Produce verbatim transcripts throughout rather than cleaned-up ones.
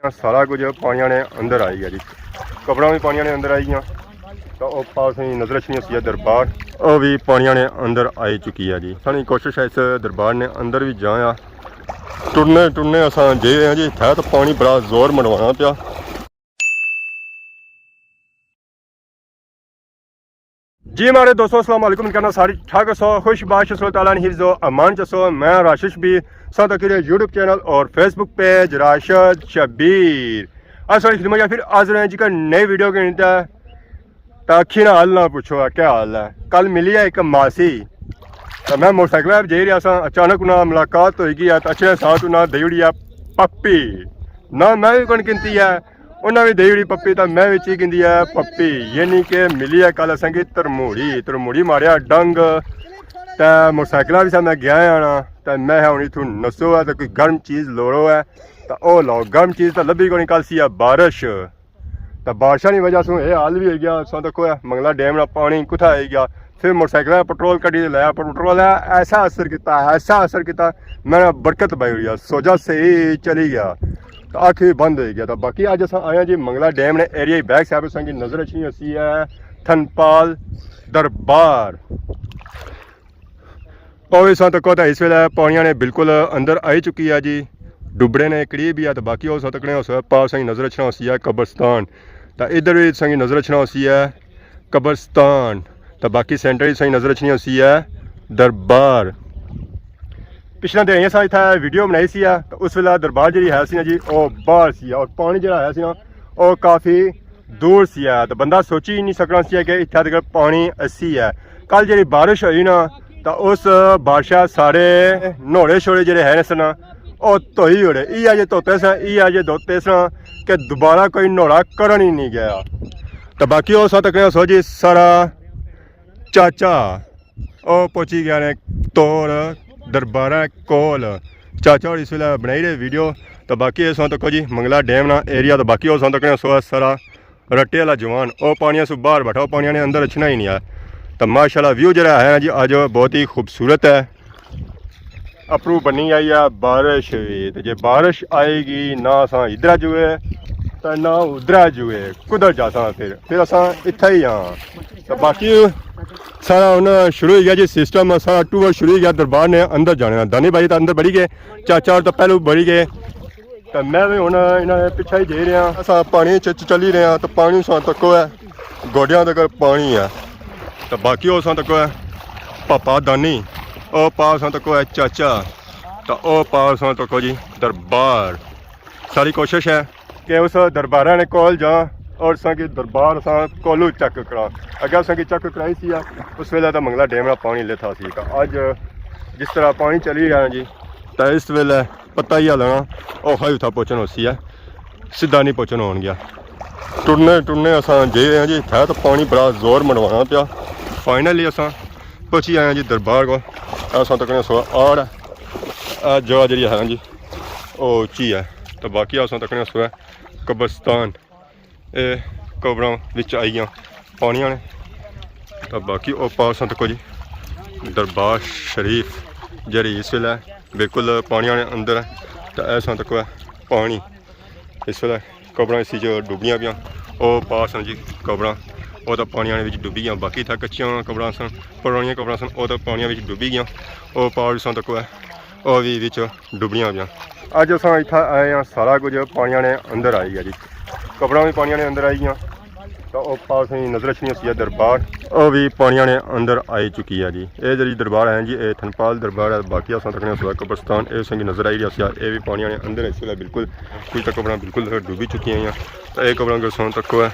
سارا کچھ پانیاں نے اندر آئی گیا جی۔ قبراں وی پانیاں نے اندر آئی گیاں۔ تاں او پاس تساں نظر اچھنی ہوسی ہے دربار، او وی پانیاں نے اندر آئی چکی ہے جی۔ ساڑی کوشش ہے اس دربار نے اندر وی جایا۔ ٹرنے ٹرنے اساں جائی رہے ہیں جی، اتھے تاں پانی بڑا زور منوانا پیا۔ جی ماڑے دوستو، السلام علیکم، کہنا ساری ٹھاک ہسو، خوش باش ہسو، اللہ تعالیٰ نے حفظ و امان چ ہسو۔ میں راشد شبیر، ساں تکی رہے یوٹیوب چینل اور فیس بک پیج راشد شبیر۔ اج ساڑی خدمت چ پھر حاضر ہیں جی، ایک نئی ویڈیو کے نیتے۔ تاں اکھی نا حال نہ پوچھو، کیا حال ہے؟ کل ملی ہے ایک ماسی، تاں میں موٹر سائیکل پر جائی رہیا ساں، اچانک انہاں ملاقات ہوئی گئی ہے، تاں اچھے ساتھ انہاں دئی اوڑی ہے پپی۔ نہ میں وی کون گنتی ہے، انہاں وی دئی اوڑی پپی، تاں میں وی چی گندی ہے پپی، یعنی کہ ملی ہے کل اساں کی ترموڑی، ترموڑی ماریا ڈنگ۔ تاں موٹر سائیکل وی سا میں گیا آنا، تاں میں ہن اتھوں نسو ہے، تاں کوئی گرم چیز لوڑو ہے، تاں او لاؤ، گرم چیز تاں لبھی کونی، کل سی ہے بارش۔ تاں بارشاں نی وجہ سوں اے حال وی ہوئی گیا۔ تساں تکو ہے منگلا ڈیم نا پانی کتھا آئی گیا۔ پھر موٹر سائیکل پٹرول کڈی تے لایا، پر پٹرول ہے ایسا اثر کیتا، ایسا اثر کیتا، میں نا برکت پائی ہوئی ہے، سوجا صحیح چلی گیا، تاں اکھ وی بند ہوئی گیا۔ تاں باقی اج اساں آئے ہاں جی منگلا ڈیم نے ایریا بیک سائیڈ، تساں کی نظر اچھنی ہوسی ہے تھنپال دربار۔ او وی تساں تکو تاں اس ویلے پانیاں نے بالکل اندر آئی چکی ہے جی، ڈبڑے نے قریب ہی ہے۔ تاں باقی او تساں تکنے ہوسو ہے، پار تساں کی نظر اچھنا ہوسی ہے قبرستان، تاں ادھر وی تساں کی نظر اچھنا ہوسی ہے قبرستان، تاں باقی سینٹر وچ تساں کی نظر اچھنی ہوسی ہے دربار۔ پچھلے دن اساں اتھا ویڈیو بنائی سی ہے، تاں اس ویلے دربار جیڑی ہے سی نا جی، او باہر سی ہے، اور پانی جیڑا ہے سی نا، او کافی دور سی ہے، تاں بندہ سوچی ہی نہیں سکنا سی ہے کہ اتھا تک پانی اسی ہے۔ کل جیڑی بارش ہوئی نا، تاں اس بارشا سارے نوڑے شوڑے جیڑے ہے سن، او دھوئی اوڑے۔ ایہا جے دھوتے سن، ایہا جے دھوتے سن کہ دوبارہ کوئی نوڑا کرن ہی نہیں گیا۔ تاں باقی او تساں تکنے ہوسو جی ساڑا چاچا، او پہنچی گیا نے تور درباراں کول۔ چاچا اور اس ویلے بنائی رہے ویڈیو۔ تاں باقی او تساں تکو جی منگلا ڈیم نا ایریا، تاں باقی او تساں تکنے ہوسو ساڑا رٹے والا جوان، او پانیاں سوں باہر بیٹھا، او پانیاں نے اندر اچھنا ہی نہیں آیا۔ تاں ماشاءاللہ ویو جیڑا ہے نا جی اج بہت ہی خوبصورت ہے۔ اپروں بنی آئی ہے بارش وی، تے جے بارش آئے گی نہ اساں ادھر جوئے تاں نہ ادھر جوئے، کدھر جاساں پھر؟ پھر اساں اتھا ہی ہاں۔ تاں باقی ساڑا ہن شروع ہوئی گیا جی سسٹم، ساڑا ٹور شروع ہوئی گیا دربار نے اندر جانے نا۔ دانی بھائی تاں اندر بڑی گئے، چاچا اور تاں پہلو بڑی گئے۔ تاں میں وی ہن انہاں نے پچھے ہی جائی رہیا۔ اساں پانی چ چلی رہے ہاں، تاں پانی تساں تکو ہے، گوڈیاں تک پانی ہے۔ تاں باقی او تساں تکو ہے پاپا دانی، او پار تساں تکو ہے چاچا، تاں او پار تساں تکو جی دربار۔ ساڑی کوشش ہے کہ اس درباراں نے کول جاں اور تساں کی دربار تساں کولوں چیک کراں۔ اگے تساں کی چیک کرائی سی، اس ویلے تاں منگلا ڈیم نا پانی لیتا سی، تاں اج جس طرح پانی چلی رہیا جی، تاں اس ویلے پتہ ہی لگنا، اوکھا ہی اتھا پہنچن ہوسی ہے، سیدھا نہیں پہنچن ہون گیا۔ ٹرنے ٹرنے اساں جائی رہے ہیں جی، اتھا تاں پانی بڑا زور منوانا پیا۔ فائنلی اساں پہنچی آئے ہیں جی دربار کو۔ اساں تکنے ہوسو آڑ، اے جگہ جیڑی ہے نا جی، او اچی ہے۔ تاں باقی اساں تکنے ہوسو ہے قبرستان۔ اے قبراں وچ آئی گیاں پانیاں نے۔ تاں باقی او پار تساں تکو جی دربار شریف جیڑی اس ویلے بالکل پانیاں نے اندر ہے۔ تاں اے تساں تکو ہے پانی، اس ویلے قبراں اسی جو ڈبیاں پیاں۔ او پار تساں جی قبراں، او تاں پانیاں نے وچ ڈبی گیاں۔ باقی اتھا کچیاں قبراں سن، پرانیاں قبراں سن، او تاں پانیاں وچ ڈبی گیاں۔ او پار تساں تکو ہے او وی وچ ڈبنیاں پیاں۔ اج اساں اتھا آئے ہاں، سارا کچھ پانیاں نے اندر آئی گیا جی۔ قبراں وی پانیاں نے اندر آئی گیاں۔ تاں او پار تساں نظر اچھنی ہوسی ہے دربار، او وی پانیاں نے اندر آئی چکی ہے جی۔ اے جیڑی دربار ہے جی، اے تھنپال دربار ہے۔ باقی اساں تکنے ہوسو ہے قبرستان، اے تساں کی نظر آئی رہیا سی، اے وی پانیاں نے اندر اس ویلے بالکل، کچھ تاں قبراں بالکل ڈبی چکی ہیں۔ تاں اے قبراں اگر تساں تکو ہے،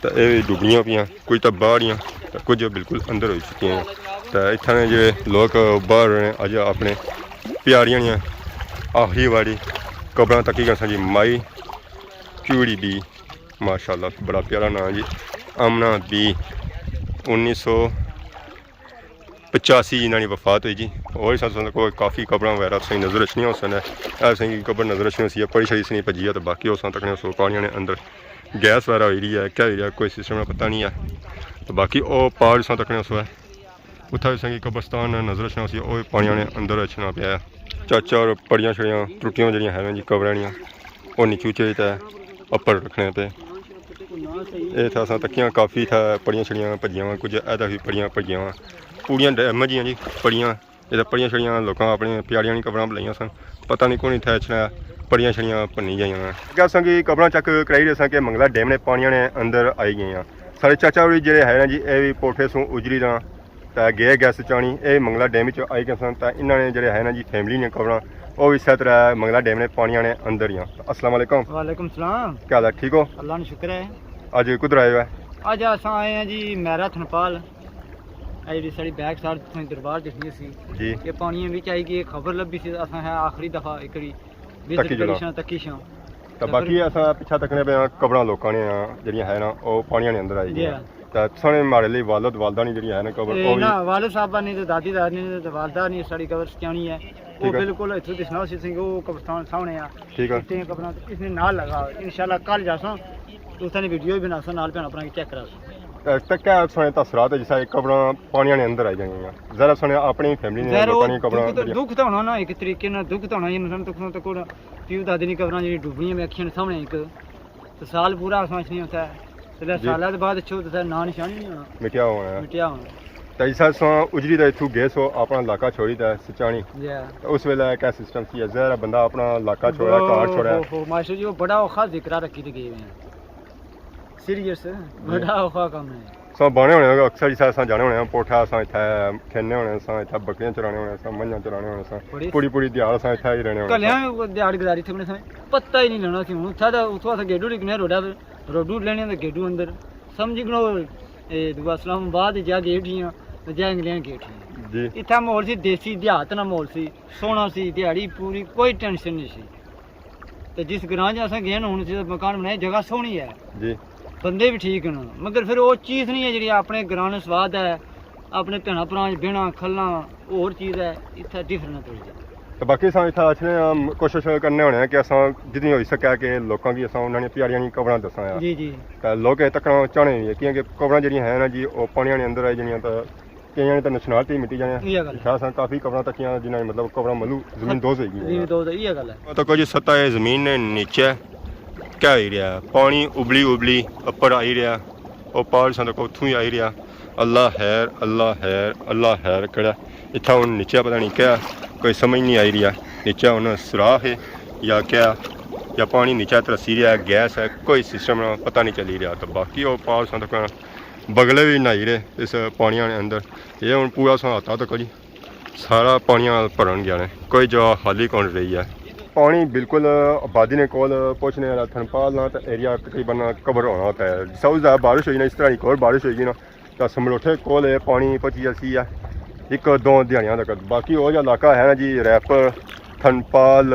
تاں اے وی ڈبنیاں پیاں، کچھ تاں باہر ہیاں، تاں کچھ بالکل اندر ہوئی چکی ہیں۔ تاں اتھاں نے جیڑے لوگ باہر نے، اج اپنے پیاریاں نیاں آخری واری قبراں تکی گئے سن جی۔ مائی کیوڑی بی، ماشاءاللہ بڑا پیارا ناں جی، آمنہ بی، انیس سو پچاسی انہاں نی وفات ہوئی جی۔ اور اس طرح کوئی کافی قبراں وغیرہ تساں نظر اچھنیاں ہوسن۔ اے تساں کی قبر نظر اچھنی ہوسی ہے، پڑی شڑی اس نی بھجی ہے، تاں باقی اساں تکنے ہوسو پانیاں نے اندر گیس وغیرہ ہوئی رہی ہے، کیا ہوئی رہیا، کوئی سسٹم نا پتہ نہیں ہے۔ تاں باقی او پار تساں تکنے ہوسو ہے، اتھا تساں کی قبرستان نظر اچھنا ہوسی، او پانیاں نے اندر اچھنا پیا ہے۔ چاچا اور پڑیاں شڑیاں ٹرٹیاں جیڑیاں ہیں جی قبراں نیاں، او نیچو چے تے اپر رکھنے پے۔ اے تھا اساں تکیاں کافی تھا پڑیاں چھڑیاں بھجیاں واں، کچھ اے تھا وی پڑیاں بھجیاں واں۔ پوریاں ڈیم جیاں جی پڑیاں۔ اے تھا پڑیاں چھڑیاں لوکاں اپنی پیاریاں نی قبراں بلائیاں سن۔ پتہ نہیں کون اتھا اچھنا پڑیاں چھڑیاں بھنی جائیاں۔ اگے اساں کی قبراں چیک کرائی رہے ساں کہ منگلا ڈیم نے پانیاں نے اندر آئی گئیاں۔ ساڑے چاچا ہوری جڑے ہے نا جی، اے وی پوٹھے سوں اجری دا تے گئے گیس چانی، اے منگلا ڈیم وچ آئی گئے سن، تے انہاں نے جڑے ہے نا جی فیملی نے قبراں، او وی اسے طرح منگلا ڈیم نے پانیاں نے اندر ہی آں۔ السلام علیکم۔ وعلیکم السلام۔ کیا حال ہے؟ ٹھیک ہو؟ اللہ نے شکر ہے۔ اج کدھر آئے ہو؟ اج اساں آئے ہیں جی میرا تھنپال۔ اے جڑی ساڑی بیک سائیڈ تھوڑی دربار دکھنی سی۔ جی۔ یہ پانیاں وچ آئی گئی، خبر لبھی سی، اساں ہے آخری دفعہ ایک واری وزٹ تکی جڑا۔ کری شاں، تکی شاں۔ تے تے باقی پھر اساں پچھا تکنے پے آں، قبراں لوکاں نے آں، جڑیاں ہے نا، او پانیاں نے اندر آئی جی گئیاں۔ ہاں۔ تے سنے ماڑے لئی والد والدہ نی جڑی ہے نا قبر، اے او وی نا، والد صاحبہ نی تے دادی دادی نی تے والدہ نی ساڑی قبر سچانی ہے۔ او ٹھیک ہے۔ بالکل اتھوں دسنا سی سنگھ، او قبرستان سامنے آ۔ ٹھیک ہے۔ اتنے قبراں تے اس نے نال لگا ہوئے۔ انشاءاللہ کل جاساں، تے اتھاں نی ویڈیو وی بناساں، نال بھیناں بھراں کی چیک کراساں۔ تے، تے کیا سنے تاثرات ہے جسا اے قبراں پانیاں نے اندر آئی جانیاں؟ ظاہر سنے اپنی فیملی نے ظاہر او لوکاں نی قبراں دکھ تے، جڑیاں دکھ تے ہونا نا، ایک طریقے نال دکھ تے ہونا، یہ مثلاً تکو تے کوئی پیو دادی نی قبراں جڑی ڈوبنیاں ویکھیاں نے سامنے ایک۔ تے سال پورا اساں اچھنے اتھے۔ تے جی۔ سالے دے بعد اچھو تے ناں نشان ہی نہیں ہونا۔ مٹیا ہونا ہے۔ مٹیا ہونا۔ تے اس اساں اجری تے اتھوں گئے سو اپنا علاقہ چھوڑی تے سچانی۔ جی۔ تے اس ویلے کیا سسٹم سی؟ ظاہر ہے بندہ اپنا علاقہ چھوڑا، گھر چھوڑا۔ او ہو، ماسٹر جی، وہ بڑا اوکھا ذکرہ رکھی تے گئے ہوئے ہیں۔ سیریس، ہوں۔ بڑا اوکھا کم ہے۔ ساں بانے ہونے آں، اکثر جسا اساں جانے ہونے آں، پوٹھا اساں اتھے کھینے ہونے ساں، اتھے بکریاں چرانے ہونے ساں، منجھاں چرانے ہونے ساں، بڑی پوری پوری دیہاڑ اساں اتھے ہی رہنے ہونے ساں۔ کلیاں دیہاڑ گزاری تھکنے ساں، پتہ ہی نہیں لگنا سی۔ ہن اتھا تے اتھوں اساں گیڈو لکنے روڈا تے، روڈو لینے تے گیڈو اندر، سمجھی گنو، اے دوا اسلام آباد جا گیٹ ہی آں، تے جا انگلینڈ گیٹ ہی آں۔ جی۔ اتھا ماحول سی دیسی دیہات نا ماحول سی، سوہنا سی، دیہاڑی پوری کوئی ٹینشن نہیں سی۔ تے جس گراں چ اساں گئے نا، ہن جس مکان بنایا، جگہ سوہنی ہے۔ جی۔ بندے بھی ٹھیک ہیں، مگر پھر وہ چیز نہیں ہے جڑی اپنے گراں نے سواد ہے، اپنے بھیناں بھراں چ بہنا کھلنا، وہ ہور چیز ہے، اتھا ڈفرنٹ ہے تھوڑی جی۔ تے باقی اساں اتھا اچھنے آں، کوشش کرنے ہونے ہیں کہ اساں جتنی ہوئی سکے کہ لوکاں کی اساں انہاں نے پیاریاں نی قبراں دساں آں۔ جی، جی۔ تے لوک اے تکنا چاہنے بھی ہے، کیونکہ قبراں جڑیاں ہیں نا جی، وہ پانیاں نے اندر آئی جانیاں تے کئیاں نے تے نشنال تے ہی مٹی جانے۔ ایہہ گل ہے۔ اتھا اساں کافی قبراں تکیاں جنہاں نے مطلب قبراں ملو زمین دوز ہوئی گئی زمین ہیں۔ دوز، ایہہ گل ہے۔ تو کچھ سطح زمین نے نیچے کیا ہوئی رہیا ہے؟ پانی ابلی ابلی اپر آئی رہیا، او پال ساں تک اتھوں ہی آئی رہیا۔ اللہ خیر، اللہ خیر، اللہ خیر کرے۔ اتھا ہن نیچے پتہ نہیں کیا، کوئی سمجھ نہیں آئی رہیا۔ نیچے ہن سوراخ ہے یا کیا، یا پانی نیچے ترسی رہیا ہے، گیس ہے، کوئی سسٹم نہ پتہ نہیں چلی رہیا۔ تو باقی او پال ساں تک بگلے وی نہائی رہے اس پانیاں نے اندر۔ اے ہن پورا ساں ہتھا تک جی سارا پانیاں نال بھرن گیا نے، کوئی جگہ خالی کون رہی ہے۔ پانی بالکل آبادی نے کول پہنچنے والا تھنپال نا تے ایریا تقریباً کور ہونا ہوتا ہے۔ ساؤتھ دا بارش ہوئی نا، اس طرح ایک اور بارش ہوئی نا، تاں سملوٹھے کول اے پانی پہنچی جاسی ہے ہک دو دیہاڑیاں تک۔ باقی او جا علاقہ ہے نا جی، ریپر، تھنپال،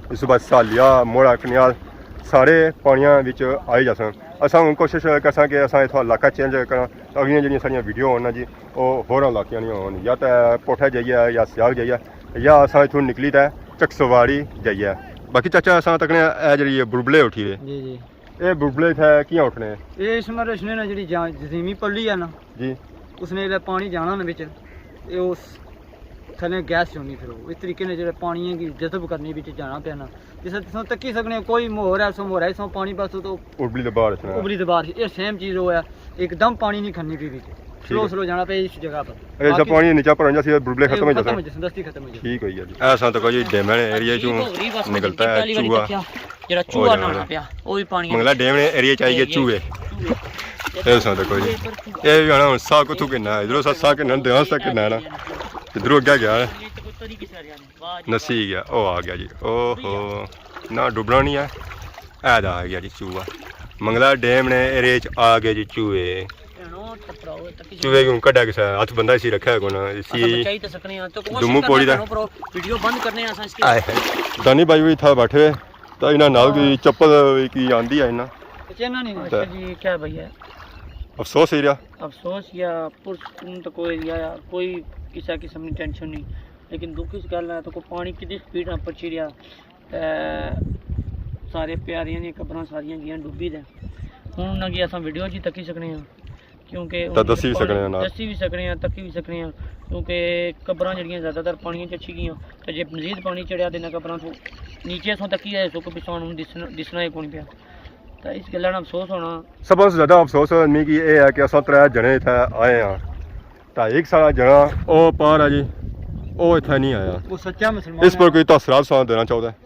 اس بعد سالیا، موڑا کنیال، سارے پانیاں وچ آئی جاسن۔ اساں ہن کوشش کرساں کہ اساں اتھوں علاقہ چینج کراں، تاں اگلیاں جیڑھیاں ساڑیاں ویڈیو ہون نا جی، او ہور علاقیاں نیاں ہون، یا تے پوٹھا جائیے یا سیاگ جائیے، یا اساں اتھوں نکلی تے چکسواری جائیے۔ باقی چاچا اساں تکنے اے جیڑھی اے بلبلے اٹھی رہے۔ جی، جی۔ اے بلبلے اتھے کیاں اٹھنے؟ اے اس میں رچنے نا جیڑھی جا-، جزیمی پلی ہے نا، جی۔ اس نے جیڑھا پانی جانا نا وچ، اے اس تھلے گیس چھوڑنی، پھر او اس طریقے نے جیڑھے پانی کی جذب کرنی وچ جانا پیا نا۔ جس طرح تساں تکی سکنے ہو، کوئی مہور ہے، سو مہور ہے، سو پانی بس تو ابلی تے باہر اچھنا۔ ابلی تے باہر، اے سیم چیز او ہے، ایک دم پانی نہیں کھننی پی وچ، سلو ٹھیک ہے۔ سلو جانا پیا اس جگہ پر۔ اے جیسا باقی پانی نیچا پر ہو جاسی، بلبلے اے ختم ہو ختم جاسن۔ ہو جاسن، دستی ختم ہو جاسن۔ ٹھیک ہوئی گیا جی۔ اے اساں تکو جی ڈیمن ایریا چوں نکلتا ہے چوہا۔ جیڑھا او چوہا جانا نہانا پیا، او وی پانی منگلا ڈیم نے ایریا چ آئی گئے چوہے۔ چوہے۔ اے اساں تکو جی۔ اے وی آنا ہن ساہ کتھوں کڈنا ہے؟ ادھروں ساہ، ساہ کڈنا، دیواں ساہ کڈنا ہے نا۔ ادھروں اگے گیا ہے۔ نسی گیا، او آ گیا جی۔ او ہو۔ نہ ڈبنا نہیں ہے۔ اے دا آ گیا جی چوہا۔ منگلا ڈیم نے ایریا چ آ گئے جی چوہے۔ چوہے کیوں کڈا کسا ہتھ بندہ اسی رکھیا ہے کوئی نہ، اسی دمو پوڑی دا۔ ویڈیو بند کرنے آں اساں اس کی۔ آئے ہائے۔ دانی بھائی بھی تھا بیٹھے ہوئے، تو انہاں نال کی چپل کی آندی ہے انہاں۔ اچھا جی، کیا بھائی ہے؟ افسوس ہی رہیا۔ افسوس یا پرسکون تو کوئی یا کوئی کسا قسم کی ٹینشن نہیں، لیکن دکھ اس گل ہے تو کو پانی کتنی سپیڈ نال پچی رہیا۔ تے سارے پیاریاں دیاں قبراں ساریاں گیاں ڈبی تے۔ ہن انہاں کی اساں ویڈیو چ ہی تکی سکنے آں، کیونکہ تے انہاں دسی وی پانی سکنے آں نال۔ دسی وی سکنے آں، تکی وی سکنے آں، کیونکہ قبراں جیڑھیاں زیادہ تر پانیاں چ اچھی گیاں، تے جے مزید پانی چڑھیا تے انہاں قبراں توں نیچے اساں تکی آئے سو کہ پچھوں ہن دسنا، دسنا ہی کون پیا۔ تے اس گلا نا افسوس ہونا۔ سب سے زیادہ افسوس میکی اے ہے کہ اساں ترے جنے اتھے آئے ہاں، تے ایک سارا جنا او پار ہے جی، او اتھے نہیں آیا۔ وہ سچا مسلمان اس پر ہے۔ کوئی تاثرات سان دینا چاہتا ہے؟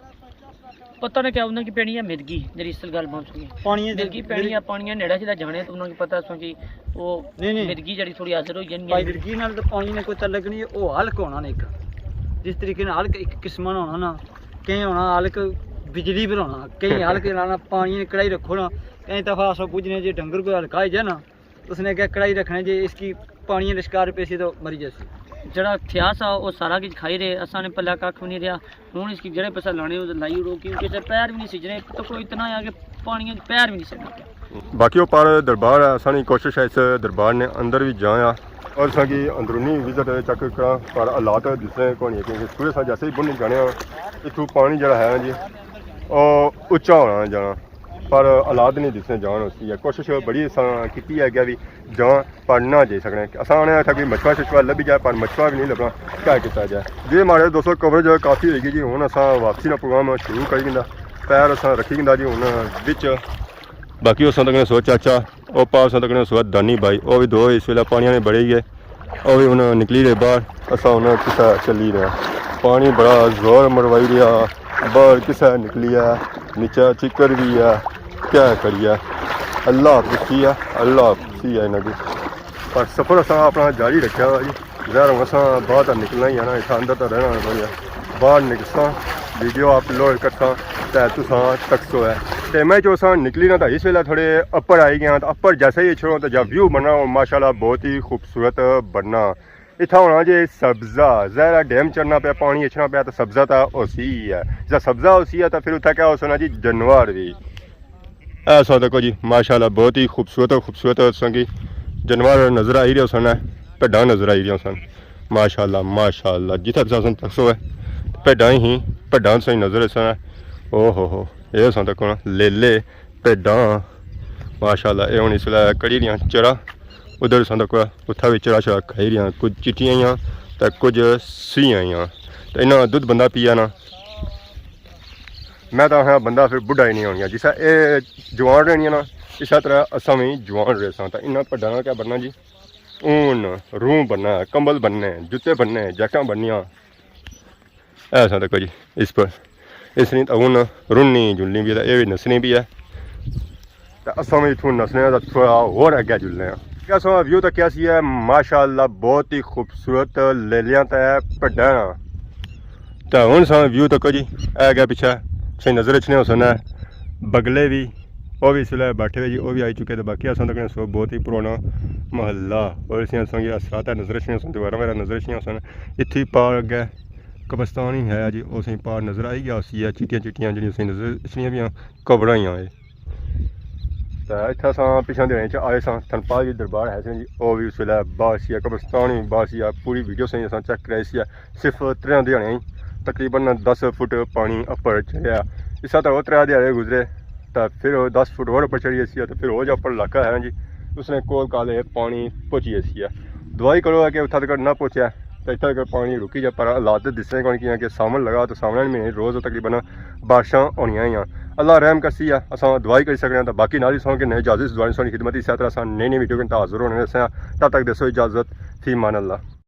پتہ نہیں کیا انہاں کی پینی ہے مدگی، جڑی اس گل بن سکی۔ پانی دے مرگی پینی ہے، پانی نیڑا جدا جانے تو انہاں کی پتہ سو کہ وہ نہیں، نہیں۔ مرگی جڑی تھوڑی حاضر ہوئی جانی بھائی، ہے۔ مرگی نال تو پانی نے کوئی تعلق نہیں، وہ ہلک ہونا نے ایک۔ جس طریقے نال ہلک ایک قسم نا ہونا نا، کہیں ہونا ہلک بجلی پر ہونا، کہیں ہلک لانا پانی نے کڑائی رکھو نا، کہیں دفعہ اساں پوچھنے جے ڈنگر کوئی ہلکا ہی جائے نا، اس نے کہا کڑائی رکھنے جے اس کی پانی لشکار پیسی تو مری جاسی۔ جڑا تھیا سا وہ سارا کچھ کھائی رہے، اساں نے پلا کھ بھی نہیں رہا۔ ہن اس کی جڑے پیسہ لانے ہو تے لائی اڑو، کیونکہ اسے پیر بھی نہیں سجنے، تو کوئی اتنا آ کہ پانی وچ پیر بھی نہیں سجنے۔ باقی وہ پار دربار ہے، اساں نی کوشش ہے اس دربار نے اندر بھی جایا اور اساں کی اندرونی وزٹ چیک کرا، پر حالات دسنے کونی ہے، کیونکہ سورج سا جیسے ہی بن جانے ہاں، اتھوں پانی جڑا ہے جی، او اچا ہونا جانا، پر حالات نہیں دسنے جان اس کی۔ کوشش بڑی اساں کیتی ہے کہ بھی جاں پر نہ جائی سکنے۔ اساں آنے اتھا کوئی مچھوا شچھوا لبھی جائے، پر مچھوا بھی نہیں لبنا، کیا کیتا جائے؟ جی ماڑے دوستو، کوریج کافی ہوئی گئی جی، ہن اساں واپسی نا پروگرام شروع کری گندا، پیر اساں رکھی گندا جی ہن وچ۔ باقی اساں تکنے سو چاچا، او پا اساں تکنے سو دانی بھائی، او بھی دو اس ویلے پانی نے بڑے ہی ہے، او بھی ہن نکلی رہے باہر۔ اساں ہن کسا چلی رہے ہاں۔ پانی بڑا زور مروائی رہیا، باہر کسا نکلی ہے، نیچے چکر بھی ہے، کیا کریے؟ اللہ پوچھی ہے، اللہ پوچھی ہے انہاں کی۔ پر سفر اساں اپنا جاری رکھیا ہوا جی۔ ظاہر ہن اساں باہر تاں نکلنا ہی ہے نا، اتھا اندر تاں رہنا پونا۔ باہر نکلساں، ویڈیو اپلوڈ کرساں، تے تساں تکسو ہے۔ تے میں جو اساں نکلی نا تاں اس ویلے تھوڑے اپر آئی گئے ہاں، تاں اپر جیسے ہی اچھو تاں جا ویو بننا، او ماشاءاللہ بہت ہی خوبصورت بننا۔ اتھا ہونا جے سبزہ، ظاہر ہے ڈیم چڑھنا پیا، پانی اچھنا پیا، تاں سبزہ تاں ہوسی ہی ہے۔ جے سبزہ ہوسی ہے تاں پھر اتھا کیا ہوسنا جی، جانور بھی۔ اے سو دیکھو جی، ماشاءاللہ بہت ہی خوبصورت، خوبصورت تساں کی جانور نظر آئی رہے ہوسن، بھیڈاں نظر آئی رہی ہوسن۔ ماشاءاللہ، ماشاءاللہ، جتھا تساں تکسو ہے، بھیڈاں ہی، بھیڈاں تساں نظر آئی سن۔ او ہو ہو، اے سو دیکھو نا، لیلے، بھیڈاں، ماشاءاللہ، اے ہن اس ویلے کڑی رہیاں چرا۔ ادھر ساں تک اتھا وی چرا شرا کھائی رہیاں، کچھ چٹیاں ہیاں تے کچھ سیاں ہیاں۔ تے انہاں نا دودھ بندہ پیا نا۔ میں تاں آخاں بندہ پھر بڈھا ہی نہیں ہونیا۔ جس طرح اے جوان رہنیاں نا، اسے طرح اساں وی جوان رہساں۔ تے انہاں بھیڈاں نا کیا بننا جی؟ اون، روں بننا ہے، کمبل بننے، جتے بننے، جیکٹاں بننیاں۔ اے ساں تکو جی، اس پر، اس نی تاں ہن رننی جلنی بھی ہے، تے اے وی نسنی بھی ہے۔ تے اساں وی اتھوں نسنے آں تے تھوڑا ہور اگے جلنے آں۔ کیا ساں ویو تکیا سی ہے، ماشاءاللہ بہت ہی خوبصورت لیلیاں تے بھیڈاں۔ تے ہن ساں ویو تکو جی، اے اگے پیچھے تساں نظر اچھنے ہوسن بگلے وی، او وی اس ویلے بیٹھے ہوئے جی، او وی آئی چکے۔ تے باقی اساں تکنے سو بہت ہی پرانا محلہ، اور اس اساں کی اثرات نظر اچھنے ہوسن، دیواراں وغیرہ نظر اچھنے ہوسن۔ اتھی پار اگے قبرستان ہی ہے جی، او سیں پار نظر آئی گیا ہوسی ہے، چٹیاں چٹیاں جیہڑیاں سیں نظر اچھنیاں پیاں، قبراں ہی آئے۔ تے اتھا اساں پچھاں دیہاڑیاں چ آئے ساں، تھن پال جی دربار ہے سیں جی، او وی اس ویلے باہر سی ہے، قبرستان وی باہر سی ہے، پوری ویڈیو سیں اساں چیک کرائی سی ہے۔ صرف تریاں دیہاڑیاں ہی تقریباً دس فٹ پانی اپر چڑھیا۔ اس طرح او ترے دیہاڑے گزرے، تے پھر او دس فٹ ہور اپر چڑھی گئی سی، تے پھر او جو اپر علاقہ ہے نا جی، اس نے کول کال اے پانی پہنچی گئی سی۔ دعا ہی کرو کہ اتھا تک نہ پہنچے، تے اتھا تک پانی رکی جائے، پر حالات تے دسنے کون کیاں کہ ساون لگا، تے ساون مہینے روز تقریباً بارشاں ہونیاں ہی آں۔ اللہ رحم کرسی آ، اساں دعا ہی کری سکنے آں۔ تے باقی نال ہی سن کے نئے اجازت، دعا سن خدمت، اسی طرح اساں نئی نئی ویڈیو کے حاضر ہونے سے۔ تب تک دیسو اجازت، فی امان اللہ۔